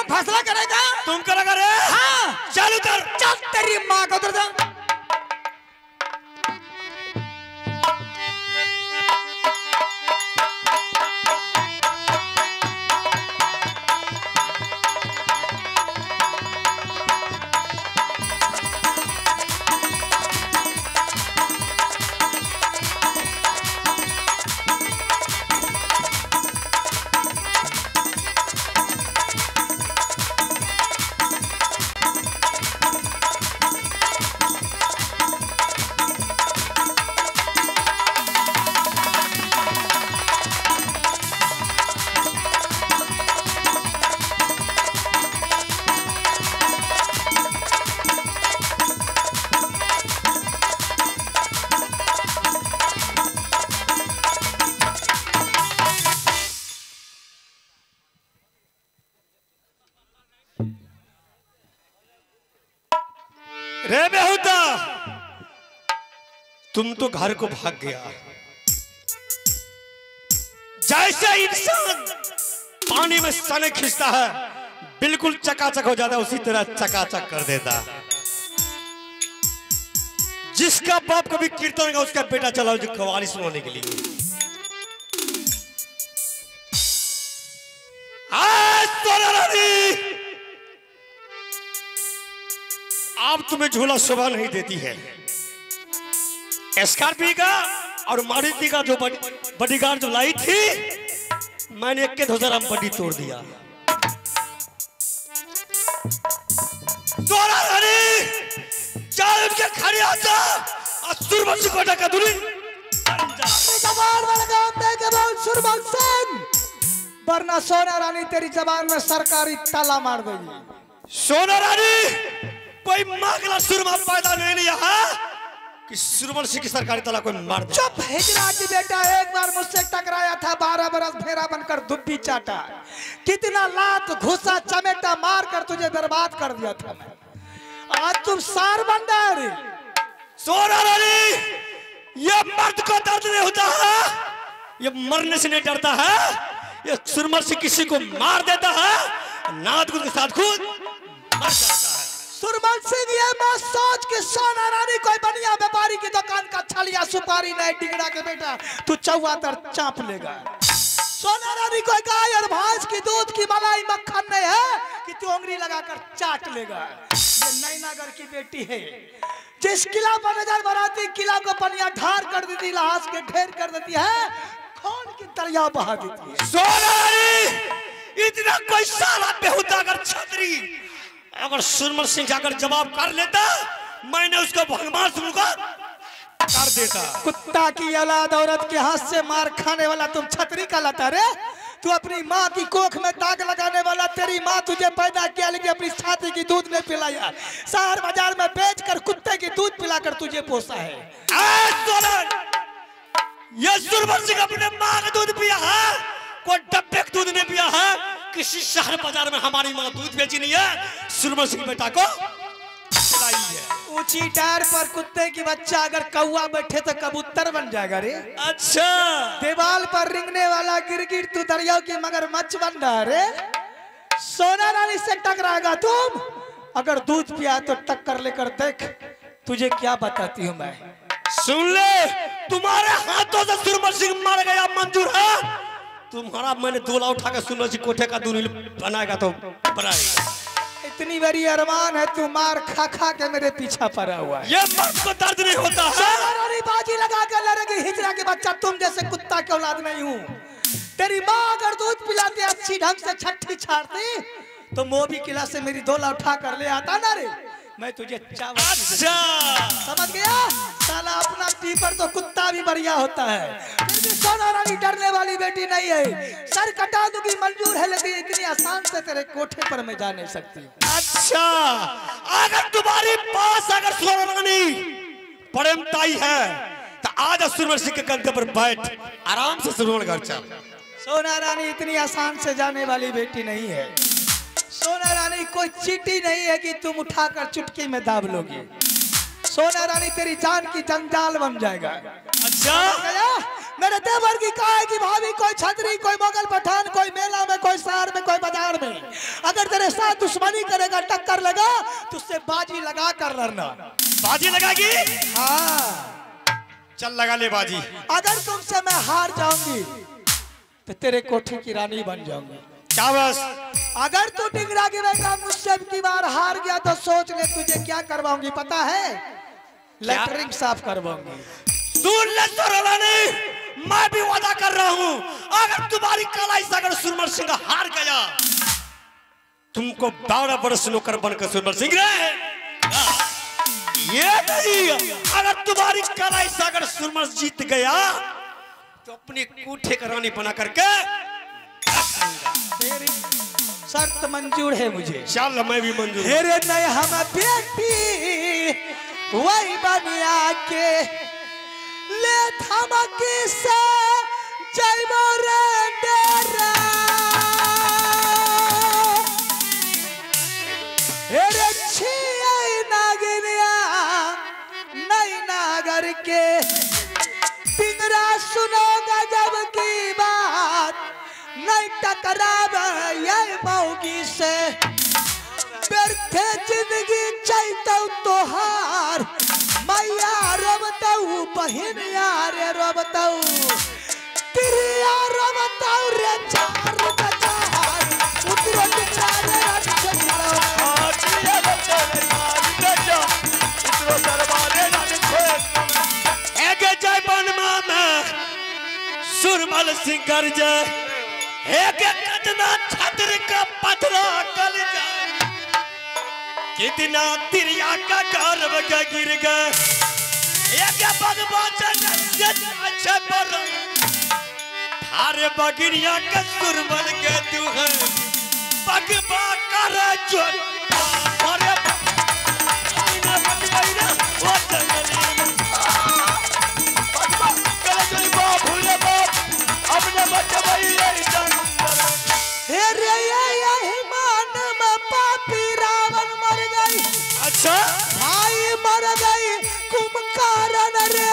तुम फैसला करेगा। तुम करेगा रे? हाँ चल उधर। चल तेरी माँ को उधर जा। रे बेहुदा, तुम तो घर को भाग गया। जैसे इंसान पानी में सने खींचता है बिल्कुल चकाचक हो जाता है, उसी तरह चकाचक कर देता। जिसका बाप कभी कीर्तन का उसका बेटा चला जो कवाली सुनाने के लिए। आज आप तुम्हें झूला शोभा नहीं देती है। स्कॉर्पियो का और मारुति का जो बॉडीगार्ड जो लाई थी, मैंने एक के धोसराम बॉडी तोड़ दिया। सोना रानी चार उनके खड़े आता और सुरबंशी कोटा का दुली वरना सोना रानी तेरी जबान में सरकारी ताला मार देगी। सोना रानी कोई मांगला सुरमा पैदा नहीं लिया है कि सुरमन सिंह की सरकारी ताला कोई मार दे। चुप हिजरा की बेटा, एक बार मुझसे टकराया था, 12 बरस फेरा बनकर दुब्बी चाटा, कितना लात घुसा चमेटा मार कर तुझे बर्बाद कर दिया था मैं। आज तुम सार बन रहे। सोना रानी ये मर्द को दर्द नहीं होता है, ये मरने से नहीं डरता है, ये सुरमन सिंह किसी को मार देता है, नाद के साथ खुद मर जाता है। सुरमन सिंह ये मत सोच कि सोना रानी कोई बनिया व्यापारी की दुकान का छलिया सुपारी नहीं डिगड़ा के बेटा तू चौवा तर चाप लेगा। सोना रानी कोई गाय और भैंस की दूध की मलाई मक्खन नहीं है कि तू उंगली लगाकर चाट लेगा। ये नैनागर की बेटी है, जिस किला पर नजर बनाती किला को पनिया ढार कर देती, लहास के ढेर कर देती है, खून की दरिया बहा देती है। सोना रानी इतना कोई साला बेहुदा अगर छतरी अगर सुरमन सिंह जाकर जवाब कर लेता, मैंने उसको भगवान सुनकर कर देता। कुत्ता की औलाद औरत के हाथ से मार खाने वाला तुम छतरी का लाता रे। तू अपनी माँ की कोख में दाग लगाने वाला, तेरी माँ तुझे पैदा किया लेकिन अपनी छाती की दूध नहीं पिलाया, शहर बाजार में बेच कर कुत्ते की दूध पिलाकर तुझे पोसा है। ये सुरमन सिंह अपने माँ का दूध पिया है, कोई डब्बे का दूध नहीं पिया है। किसी शहर बाजार में हमारी माँ दूध बेची नहीं है, सुरमन सिंह बेटा को पिलाई है। ऊंची डार पर कुत्ते की बच्चा अगर कौआ बैठे तो कबूतर बन जाएगा रे। अच्छा, दीवार पर रिंगने वाला गिरगिट तू दरिया की मगरमच्छ बन रहा रे। सोना रानी से टकराएगा तुम, अगर दूध पिया तो टक्कर लेकर देख, तुझे क्या बताती हूँ मैं। सुन ले, तुम्हारे हाथों से सुरमन सिंह मर गया मंजूर है, तुम्हारा मैंने दोला उठा के सुरमन सिंह कोठे का दूनी बनाएगा तो बनाएगा। इतनी बड़ी अरमान है, तू मार खा खा के मेरे पीछा पड़ा हुआ है। ये मर्द को दर्द नहीं होता है। सोना रानी बाजी लगा कर लड़ेगी हिजरा के बच्चा, तुम जैसे कुत्ता की औलाद नहीं हूँ। तेरी माँ अगर दूध पिलाती अच्छी ढंग से छठी छाड़ती तो मोबी किला से मेरी दोला उठा कर ले आता ना रे, मैं तुझे चावल। अच्छा समझ गया साला, अपना पीपर तो कुत्ता भी बढ़िया होता है। फिर भी सोना रानी डरने वाली बेटी नहीं है। सर कटा दूंगी मंजूर है, लेकिन इतनी आसान से तेरे कोठे पर मैं जा नहीं सकती। अच्छा, अगर तुम्हारे पास अगर सोना रानी प्रेमताई है तो आज सुरमन सिंह के कंधे पर बैठ आराम से सुरमन घर चल। सोना रानी इतनी आसान से जाने वाली बेटी नहीं है। सोना रानी कोई चीटी नहीं है कि तुम उठाकर चुटकी में दाब लोगी। सोना रानी तेरी जान की जंजाल बन जाएगा। अच्छा, मेरे देवर की कहा कि भाभी कोई छतरी, कोई मुगल पठान, कोई मेला में, कोई शहर में, कोई बाजार में अगर तेरे साथ दुश्मनी करेगा, टक्कर लगा, तो उससे बाजी लगा कर लड़ना। बाजी लगाएगी? हाँ चल लगा ले बाजी। अगर तुमसे मैं हार जाऊंगी तो तेरे कोठे की रानी बन जाऊंगी। शाबाश। अगर तू डिंगरा के बेटा मुझसे की बार हार गया तो सोच ले तुझे क्या करवाऊंगी, पता है? लैटरिन साफ करवाऊंगी। सुन ले सोना रानी, मैं भी वादा कर रहा हूं, अगर तुम्हारी कलाई से अगर सुरमल सिंह हार गया, तुमको 12 बरस नौकर बनकर सुरमल सिंह रहे। ये नहीं, अगर तुम्हारी कलाई से अगर सुरमल जीत गया तो अपनी कोठे का रानी बना करके। तेरी शर्त मंजूर है मुझे। चल मैं भी मंजूर। हेरे नहीं हम बेटी वही बनिया के ले धमकी से जइबो रे डेरा। हेरे छियै नागिनिया नई नागर के पिंगरा सुनो गजब की बात, नहीं टकरावे ये मौगी से। व्यर्थे जिंदगी चैतौ तोहार, मैया रोबतौ बहिन यारे रोबतौ, तिरिया रोबतौ रे चार चार उतरो टिकरा रे सुरमल सिंह कर जाए, एक कितना छत्र का पथरा कल जाए, कितना तिरिया का गर्व के गिर गए, एक भगवान पर थारे बगिरिया के सुरमल के दुहन बगबा कर जो अरे अच्छा भाई मर गई कुंभकर्ण रे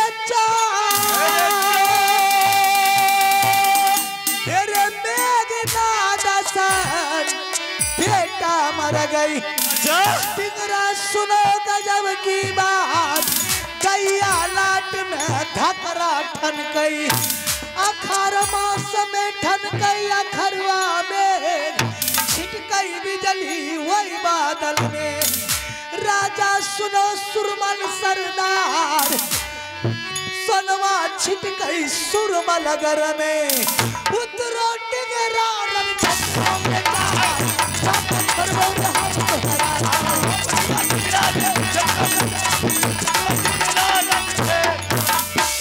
तेरे मेघनाद सन बेटा मर गई। पिंगरा सुनो गजब की बात, गैया लाट में धकरा ठन गई, अखार मास में ठन गई, अखरवा में छिटकई बिजली वही बादल में। राजा सुनो सुरमल सरदार, सोनवा छिटकई सुरमल घर में, उतरो टिगरा रंग छत्रों में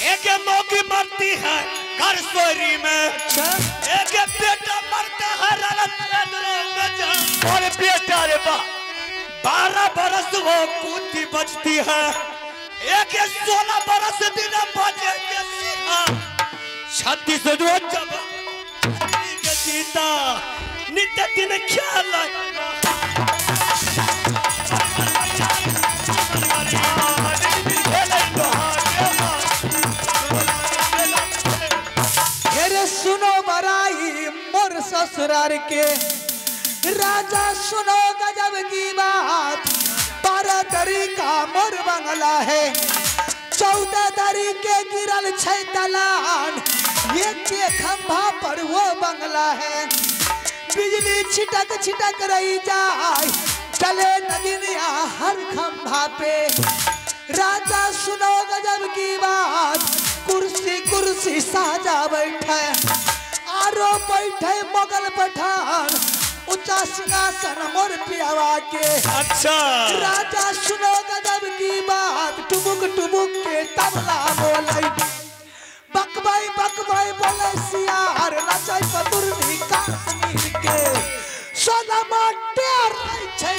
एक मौकी मरती है घर सोरी में, एक बेटा मरता है और बेटा रे बा 12 बरस वो कूदी बजती है, एक 16 बरस दिन बजे के सीधा 36 रोज जब के जीता नित्य दिन ख्याल। अरे सुनो बराई मोर ससुरार के, राजा सुनो गजब की बात, 12 दरी का मोर बंगला है, 14 दरी के गिरल छै दलान, एक के खंभा पर वो बंगला है। बिजली छिटक छिटक रही जाए, चले नगिनिया हर खंभा पे। राजा सुनो गजब की बात, कुर्सी कुर्सी साजा बैठे, आरो बैठे मुगल पठान, ऊंचा सिंहासन मोर पियावा के। अच्छा राजा सुनो गजब की बात, टुबुक टुबुक के तबला बोले, बकबाई बकबाई बोले सियार, नचै पतुरनी कश्मीर के, सोना माटे रही छै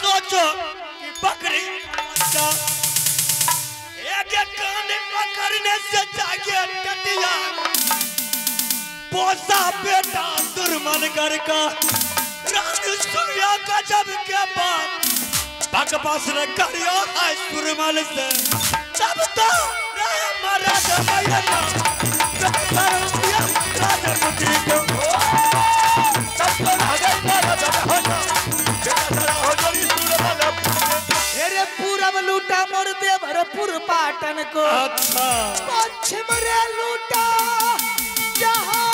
सोचो कि बकरी एक कान पकड़ने से जागे टटिया, पोसा बेटा सुरमन कर का रानी सूर्या का जब के बाद बकवास न करियो है सुरमन से तब तो राजा मैया राजा पुत्री को तब तो राजा राजा होना बेटा सारा हो जोड़ी सुरमन। अरे पूरब लूटा मोर देवरपुर पाटन को, अच्छा पश्चिम रे लूटा जहां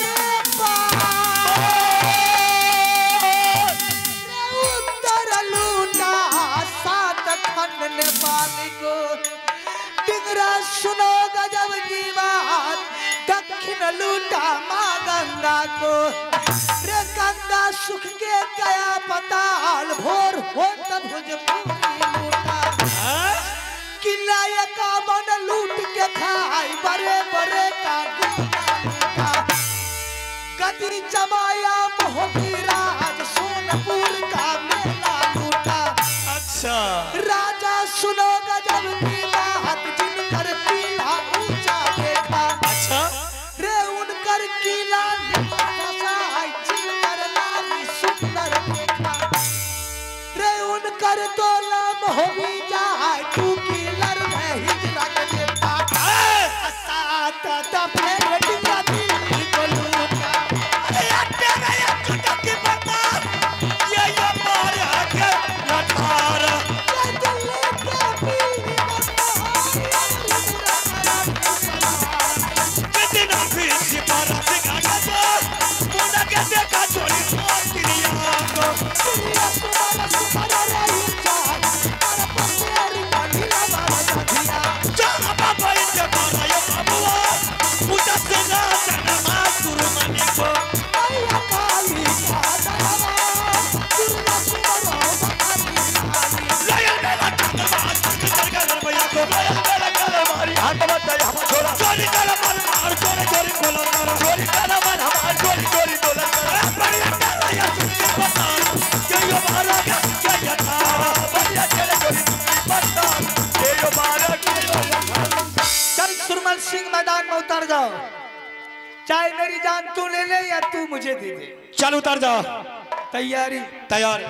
रे पार, उत्तर लूटा सात खंड नेपाल को। डिंगरा सुनो गजब की बात, दक्षिण लूटा माँ गंगा को। रे गंगा सुख के गया पताल, भोर हो तब भोजपुरी लूटा। किला का मन लूट के खाई, बड़े बड़े का गुना लूटा। गति जमाया मोहकी राज, सोनपुर का मेला लूटा। अच्छा राजा सुनो गजब की बात, जिनकर किला ऊंचा देखा। अच्छा रे उनकर किला फसाई, जिनकर नारी सुंदर देखा। रे उनकर तो लम हो भी जाए, तू किलर में हिजरा के देखा। सात दफे डिंगरा दिल्ली को लूटा। अरे तेरा ये छोटा की बता ये मार के लठार दिल्ली के पीली कितना भी सिपारा सिखा के मुना के देखा चोरी तिरिया को। तिरिया तुम्हारा सुपारा रही जान, पर पसेरी ढीला मारा जाधिया। चल बाबा इनके मारा ये बाबुआ पूजा से ना चना सुरमनी को। मैया काली का दरबार, दुर्गा सुमरो बखाली काली। लयल मेला कांदरबाज चल कर भैया को। लयल मेला कांदरबारी हाथ मत हम छोड़ा, चोरी कर मार मार चोरी चोरी बोला मारा, चोरी कर मार हमार चोरी चोरी बोला मारा। बढ़िया कर या सुनके बता ये यो मारा क्या ये था। बढ़िया चले चोरी बता ये यो मारा क्या। चल सुरमल सिंह मैदान में उतर जाओ, चाहे मेरी जान तू ले ले या तू मुझे दे दे। चल उतर जाओ। तैयारी तैयार।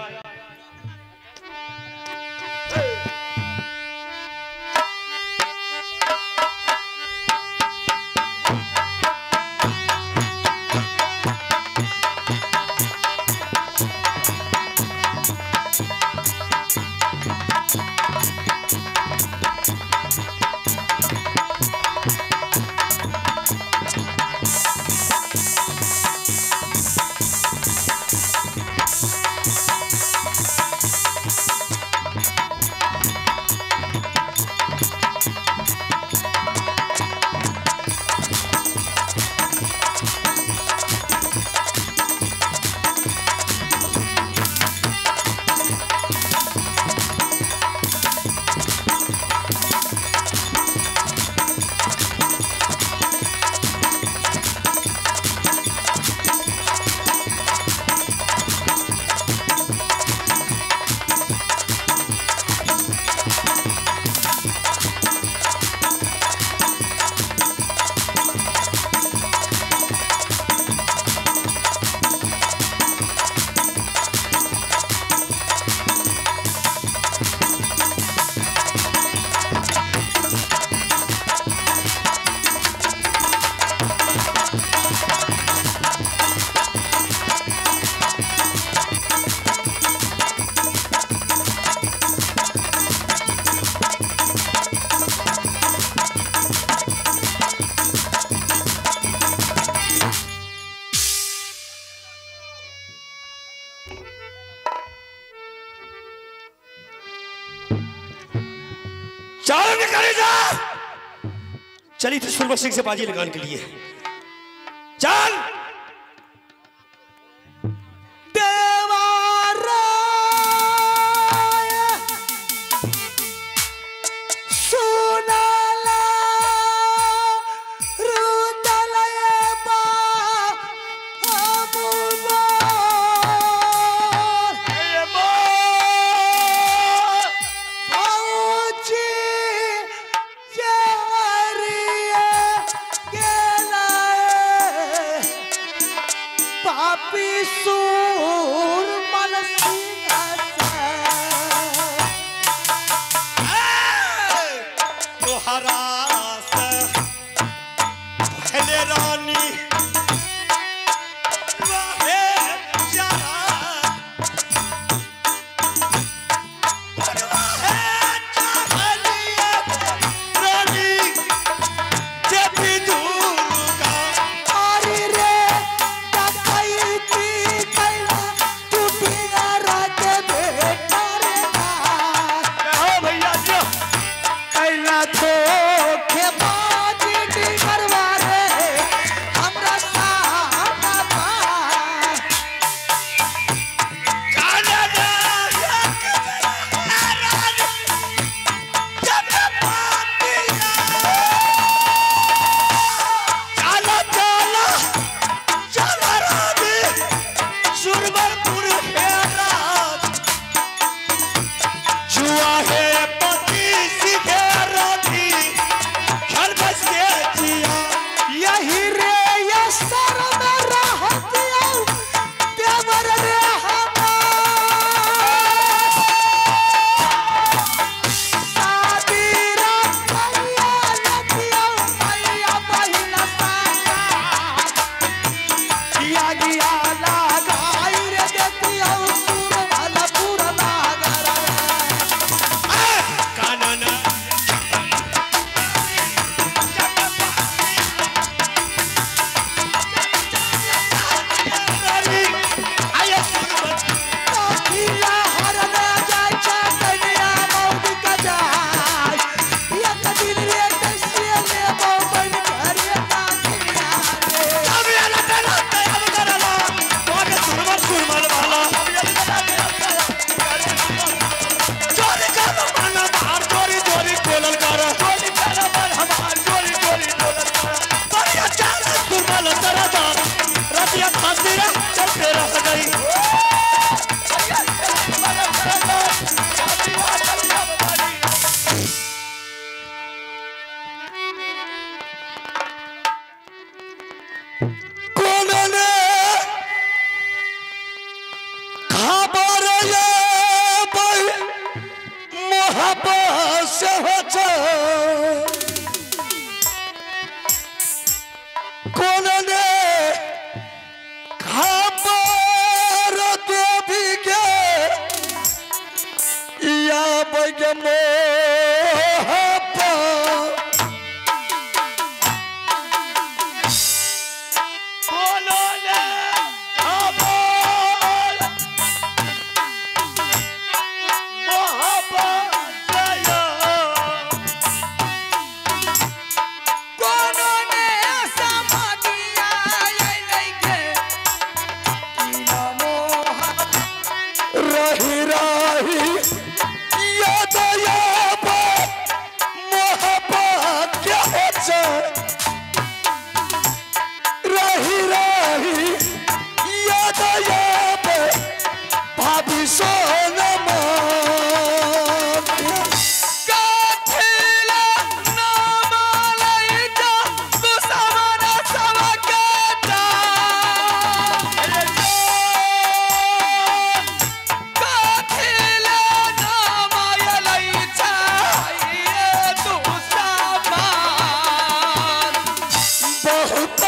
चली थी सुरमल सिंह से बाजी लगाने के लिए। चल देवाराय सुनाला रुदलय बा गेला। तोहरा से पहले रानी हे चारा रानी देवी दुर्गा अरे रे डकैती कैला तू डिंगरा के बेटा रे हो भैया जी कैला धोखेबाजी डिंगरवा रे हमरा साथ बा। चला चला चला रानी सुरवरपुर है राज जुआ है पति सीधे रानी खेल बस के जिया यही रे ये सर में रहत आऊ देवर रे हमार शादी रखैया लतिया मैया बहिना साका किया गिया लगाई रे देतिया सुर वाला पूरा नागर रे कानन रानी आया सुरवर किया हरने जाय छै कन्या मौगी का जाय एक दिन रे कैसे लेबो बन घरे काकिया रे अब ये लटना अब करला तोके सुरवर सुरमल वाला चोरी कर माना बाहर चोरी चोरी कोलल कर चोरी कर मन हमार चोरी चोरी बोलत कर बढ़िया चाल सुरमल तरदा रतिया फांसी रे चल तेरा गई कोनने खबर ये भाई मोहब्बत से हो कोनने खबर देवी के या बग मोहब्बत कोनोने खबर मोहब्बत से कोनो ने समाधिया अइलै के की मोह रही रही याद आवे मोहब्बत के हो रही रही याद आवे भाभी सोनमा काठिला नाम लैजा दुसमन सबके काठिला नाम लैजा दुसमन बहुत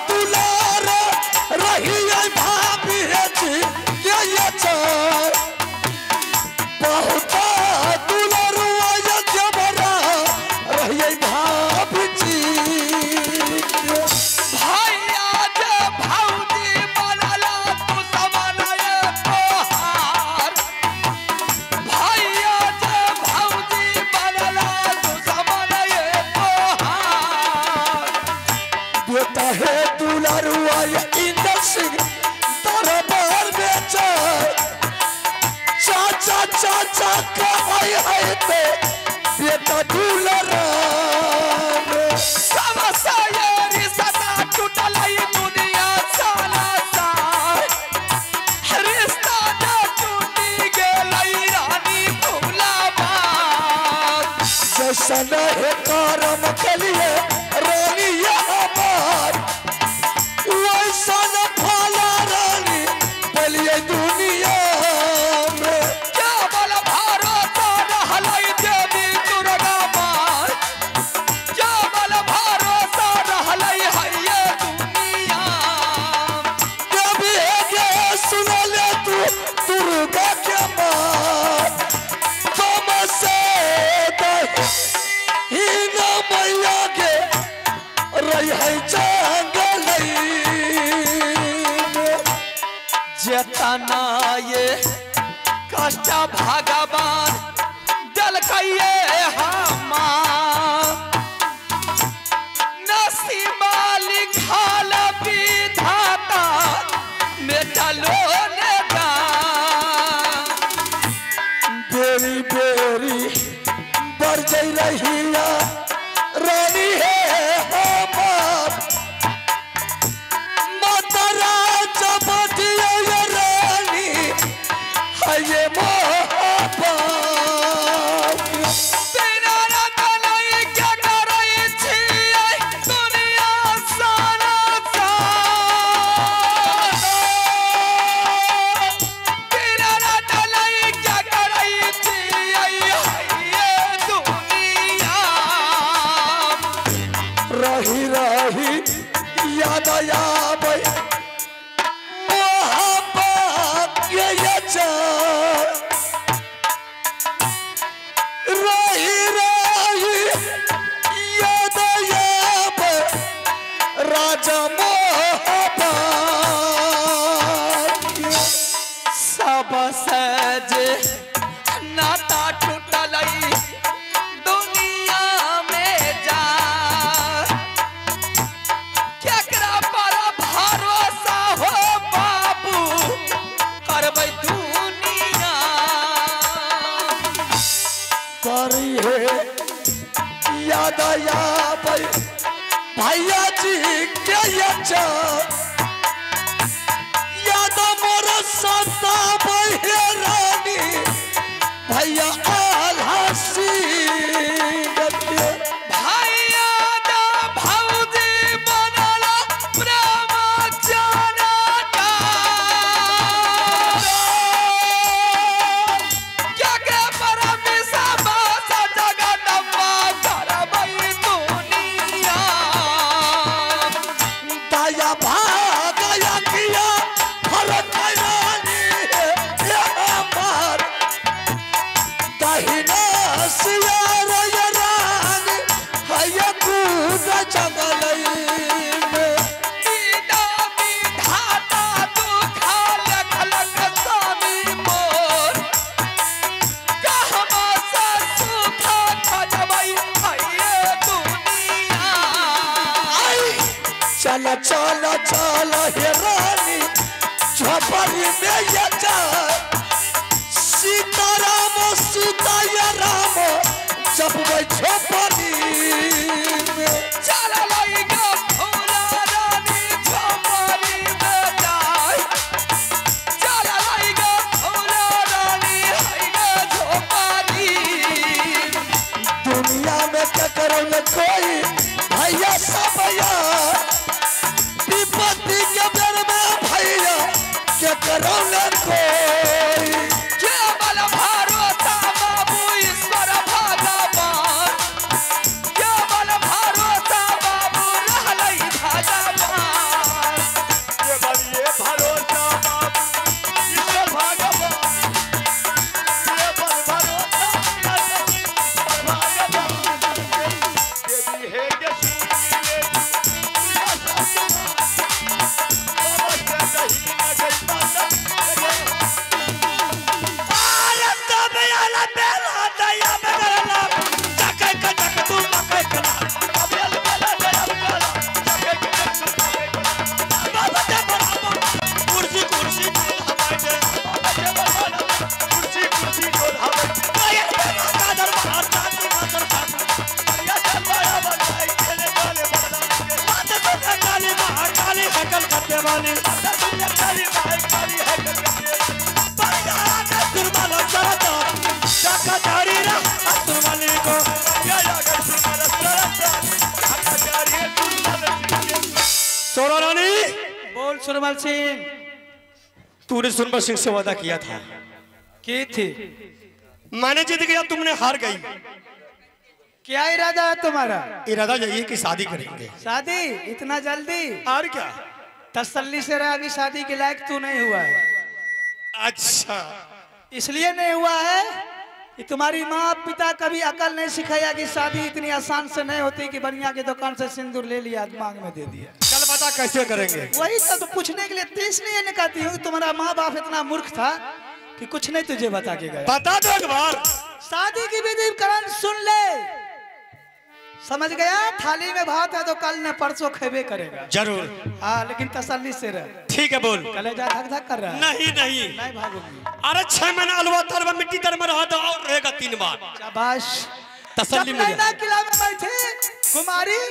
दुलार रही भाभी जी के ये चार बहुत दुलारुआ ये जबरा रही भाभी जी भैया जे भौजी बनला दुसमन तोहार भैया जे भौजी बनला दुसमन तोहार बेटा है दुलारुआ ये इंदर सिंह दरबार में चार चाचा चाचा का आई है ते बेटा दुलाराम सब सायरी सदा टूटलई दुनिया साला सार रिश्ता न टूटी गेलई रानी भूलाबाद जैसन है करम के लिए रानी ये हमार वैसन फला रानी पलिए दुनिया में केवल भारत रहलई देवी दुर्गा माँ है जंगल जेतना ये कष्ट भगवान दिलकैये हमार नसीबा लिखल विधाता मेटलो ने बेरी बेरी बढ़ जाइ रहिया रानी है हमार माता राजा बटिया रानी है ये मोहब्बत बिना रतनई के करै छियै दुनिया सारा बिना रतनई के करै छियै ये दुनिया रही रही याद आबै मोहब्बत के अचार रही रही याद आबै राजा मोहब्बत के। सब सजे नाता टूटलै दुनिया में जा केकरा पर भरोसा हो बाबू करबै दुनिया करी है याद आबै भैया जी के अचार याद मोर सताबै हे रानी भैया आल्हा सिंह के। भैया दा भौजी बनल प्रेम जनता केकरा पर विश्वास जगदम्बा करबै दुनिया दया भागया किया भरत रानी है ये हमार दहिना सिया रानी है ये कूद जंगल में। विधा विधाता दुख लख स्वामी मोर कहमा से सुख खजबै है दुनिया चल चल चल हे रानी झोपड़ी में ये जा सीताराम सीता ये राम जब वह झोपड़ी में। चललै ग भोला रानी झोपड़ी में जाय चललै ग भोला रानी है ग झोपड़ी दुनिया में ककरो न कोई भैया सबया विपत्ति के बेर में भैया ककरो न कोई केवल भरोसा बाबू ईश्वर भगवान केवल भरोसा बाबू रहलै भगवान केवल ये भरोसा बाबू ईश्वर भगवान केवल भरोसा ईश्वर भगवान देवी हे सोना रानी बोल सुरमल सिंह। तूने सुरमल सिंह से वादा किया था की थी? मैंने जीत गया, तुमने हार गई। क्या इरादा है तुम्हारा? इरादा यही है कि शादी करेंगे। शादी इतना जल्दी? और क्या, तसल्ली से रहा, अभी शादी के लायक तू नहीं हुआ है। अच्छा, इसलिए नहीं हुआ है कि तुम्हारी माँ पिता कभी अकल नहीं सिखाया कि शादी इतनी आसान से नहीं होती कि बनिया की दुकान से सिंदूर ले लिया मांग में दे दिया। चल बता कैसे करेंगे? वही सब तो पूछने के लिए इसलिए निकालती हूँ, तुम्हारा माँ बाप इतना मूर्ख था कि कुछ नहीं तुझे बता के गया। बता दो एक बार शादी की विधि करण सुन ले, समझ गया? थाली में भात है तो कल न परसों खेबे करेगा जरूर। हाँ, लेकिन तसल्ली से रह। ठीक है बोल। कलेजा धक धक कर रहा है। नहीं नहीं नहीं भागूंगी। अरे 6 महीना अलवा तर में मिट्टी तर में रहा था और रहेगा 3 बार। शाबाश। तसल्ली मुझे। किला में बैठे कुमारी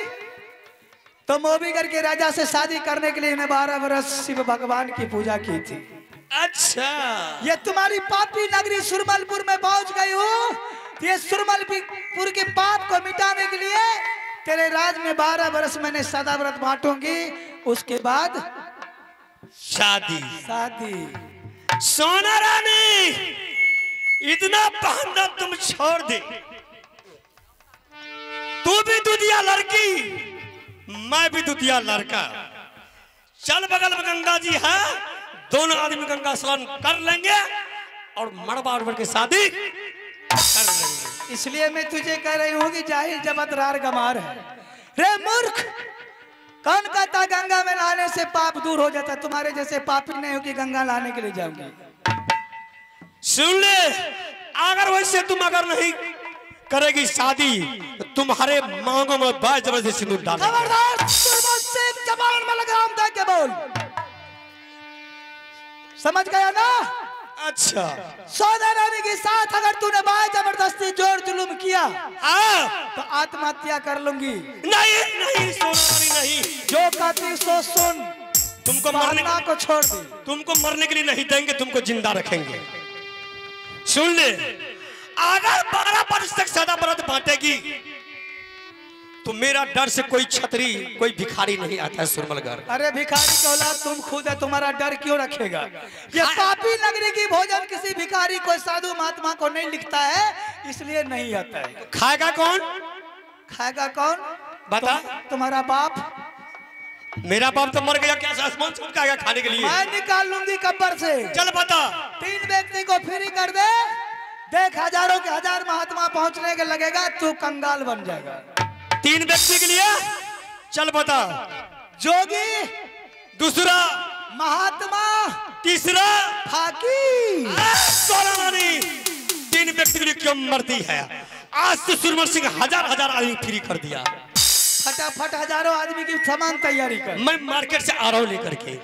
तो मोबीगढ़ के राजा से शादी करने के लिए इन्हें 12 बरस शिव भगवान की पूजा की थी। अच्छा, ये तुम्हारी पापी नगरी सुरमलपुर में पहुंच गई हूँ। ये सुरमलपुर के पाप को मिटाने के लिए तेरे राज में 12 बरस मैंने सदा व्रत बांटूंगी, उसके बाद शादी। शादी। सोना रानी इतना बहाना तुम छोड़ दे, तू भी दुधिया लड़की मैं भी दुधिया लड़का, चल बगल में गंगा जी है, दोनों आदमी गंगा स्नान कर लेंगे और मड़वा उड़वा के शादी कर लेंगे। इसलिए मैं तुझे कह रही हूँ कि जाहिल जबतरार गमार है। रे मूर्ख, कौन कहता गंगा में नहाने से पाप दूर हो जाता? तुम्हारे जैसे पापी नहीं हो कि गंगा नहाने के लिए जाऊंगी। सुन ले, अगर वैसे तुम अगर नहीं करेगी शादी तो तुम्हारे मांगों में बाज जबरदस्ती सिंदूर डाल। खबरदार, जबान में लगाम दे के बोल, समझ गया ना? अच्छा, सोना रानी के साथ अगर तूने बाज जबरदस्ती जोर जुलूम किया तो आत्महत्या कर लूंगी। नहीं नहीं सोना रानी नहीं, जो कहती सो सुन। तुमको मरने को छोड़ दे, तुमको मरने के लिए नहीं देंगे, तुमको जिंदा रखेंगे। सुन ले, अगर 12 वर्ष तक सदा व्रत बांटेगी तो मेरा डर से कोई छतरी कोई भिखारी नहीं आता है सुरमलगढ़। अरे भिखारी की औलाद तुम खुद है, तुम्हारा डर क्यों रखेगा? ये पापी नगरी की भोजन किसी भिखारी को साधु महात्मा को नहीं लिखता है, इसलिए नहीं आता है। खाएगा कौन? खाएगा कौन बता? तुम्हारा बाप। मेरा बाप तो मर गया, क्या आसमान से उनका आएगा खाने के लिए? मैं निकाल लूंगी कब्र से। चल बता। 3 व्यक्ति को फ्री कर दे, देख हजारों के हजार महात्मा पहुंचने के लगेगा, तू कंगाल बन जाएगा। 3 व्यक्ति के लिए? चल बता। जोगी, दूसरा महात्मा, तीसरा फाकी। सोना रानी 3 व्यक्ति के लिए क्यों मरती है? आज तो सुरमल सिंह हजार हजार आदमी फ्री कर दिया। फटाफट हजारों आदमी की सामान तैयारी कर। मैं मार्केट से आ रहा हूं लेकर के।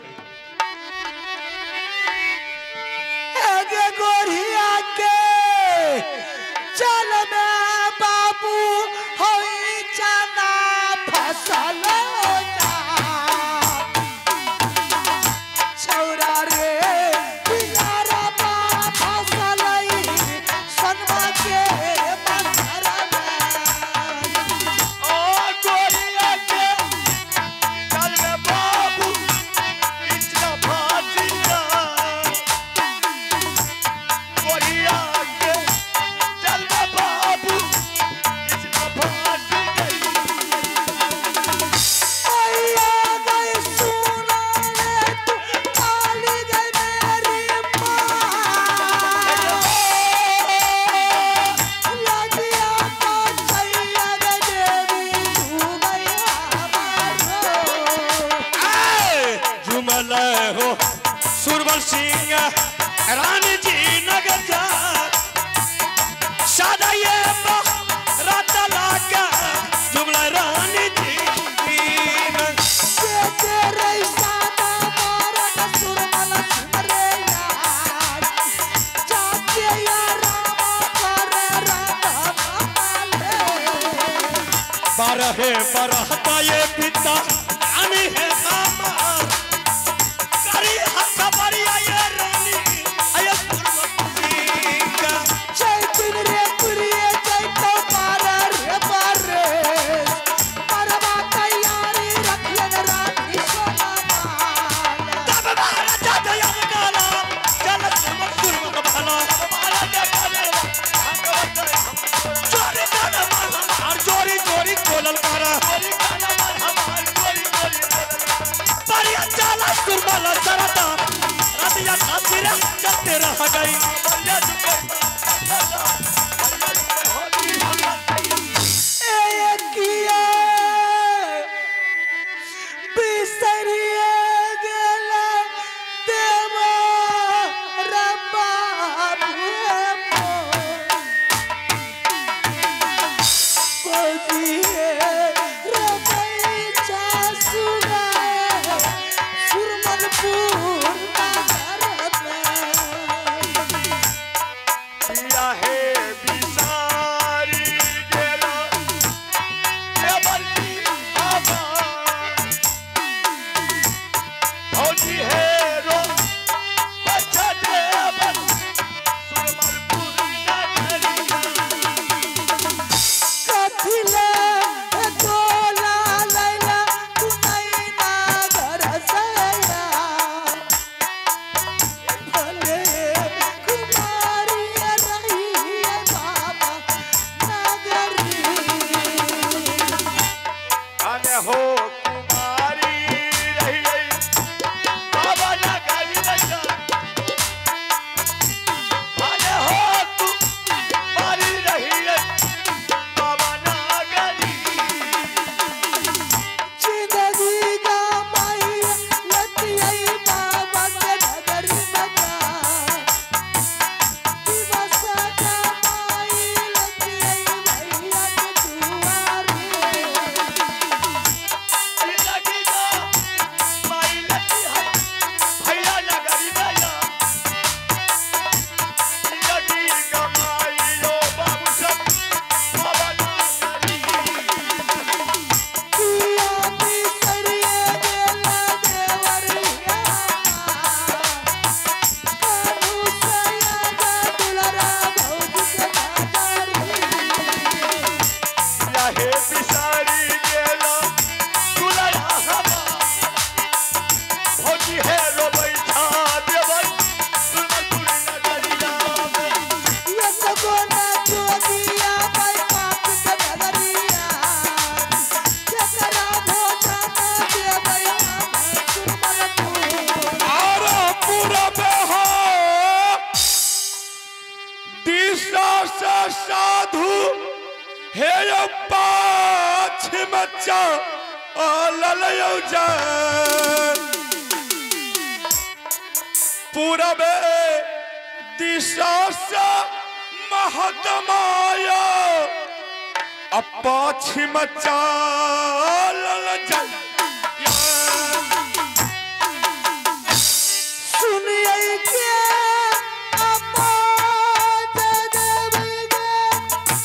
गोरिया के चल में बाबू होई चना फसल छौरा रे पियारा बा फसल सनमा के मंझरा में। ओ गोरिया के चल में बाबू इतना फासिया, गोरिया के चल में बाबू इतना फासी गई। आया गई सुना ले तू काली गई मेरी माँ, लगिया तो सैया गे देवी तू गई हमारो। जुमल हो सुरमल सिंह रानी जी नगर जा सादा ये रात लागा जुमला रानी जी। तेरे सादा बारत सुरमल सुमरे यार, जाके यार रामा करे राधा माले। बारह बरहता ये पिता रानी है हमार, करी हसबरिया ये रानी आये सुरमल सिंह। चैतन रे प्रिय चैतो पार रे पारे, परवा तैयारी रख ले रानी सोना माला। तब महाराजा दयाल काला चल सुरमल सुरमल भाला, चोरी काला मार हमार, चोरी चोरी कोलल कारा परिया चाला सुरमल सरता रतिया खातिर चलते रह गई।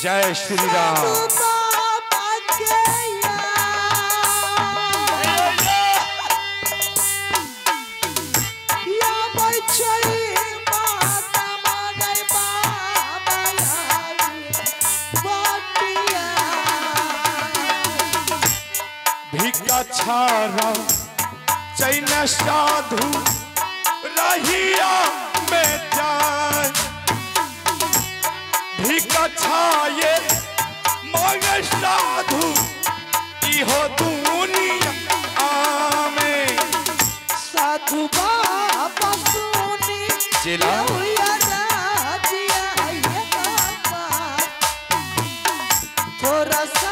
जय श्री राम। भिका चैन साधु रहिया में जाए, भिका छाये मांगे साधु इहो दुनिया में। साधु बाबा सुनी चेला थोड़ा सा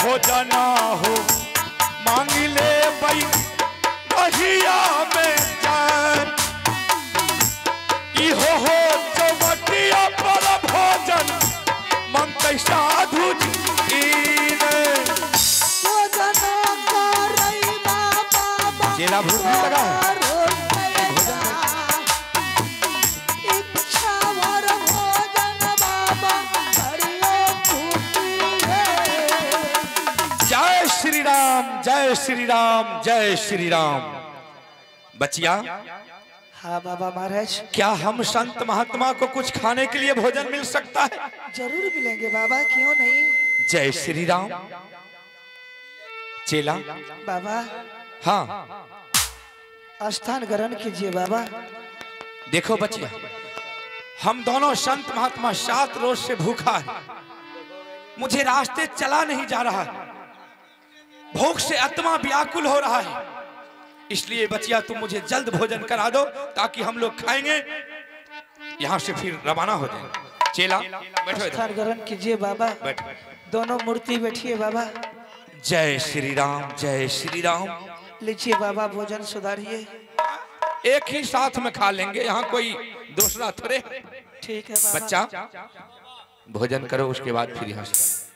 भोजन हो मांग ले बई रहिया में जान, इहो हो चौबटिया पर भोजन मंगते साधु जी ने। चेला भूख नहीं लगा है। जय श्री राम, जय श्री राम। बचिया। हाँ बाबा महाराज। क्या हम संत महात्मा को कुछ खाने के लिए भोजन मिल सकता है? जरूर मिलेंगे बाबा, क्यों नहीं। जय श्री राम। चेला बाबा। हाँ, स्थान ग्रहण कीजिए बाबा। देखो बचिया, हम दोनों संत महात्मा 7 रोज से भूखा है, मुझे रास्ते चला नहीं जा रहा है, भूख से आत्मा व्याकुल हो रहा है, इसलिए बचिया तुम मुझे जल्द भोजन करा दो ताकि हम लोग खाएंगे, यहाँ से फिर रवाना हो जाएंगे। चेला बैठो, स्थान ग्रहण कीजिए बाबा। बैठो, दोनों मूर्ति बैठिए बाबा। जय श्री राम, जय श्री राम। लीजिए बाबा भोजन सुधारिए। एक ही साथ में खा लेंगे, यहाँ कोई दूसरा थोड़े। ठीक है बाबा। बच्चा भोजन करो, उसके बाद फिर यहाँ से।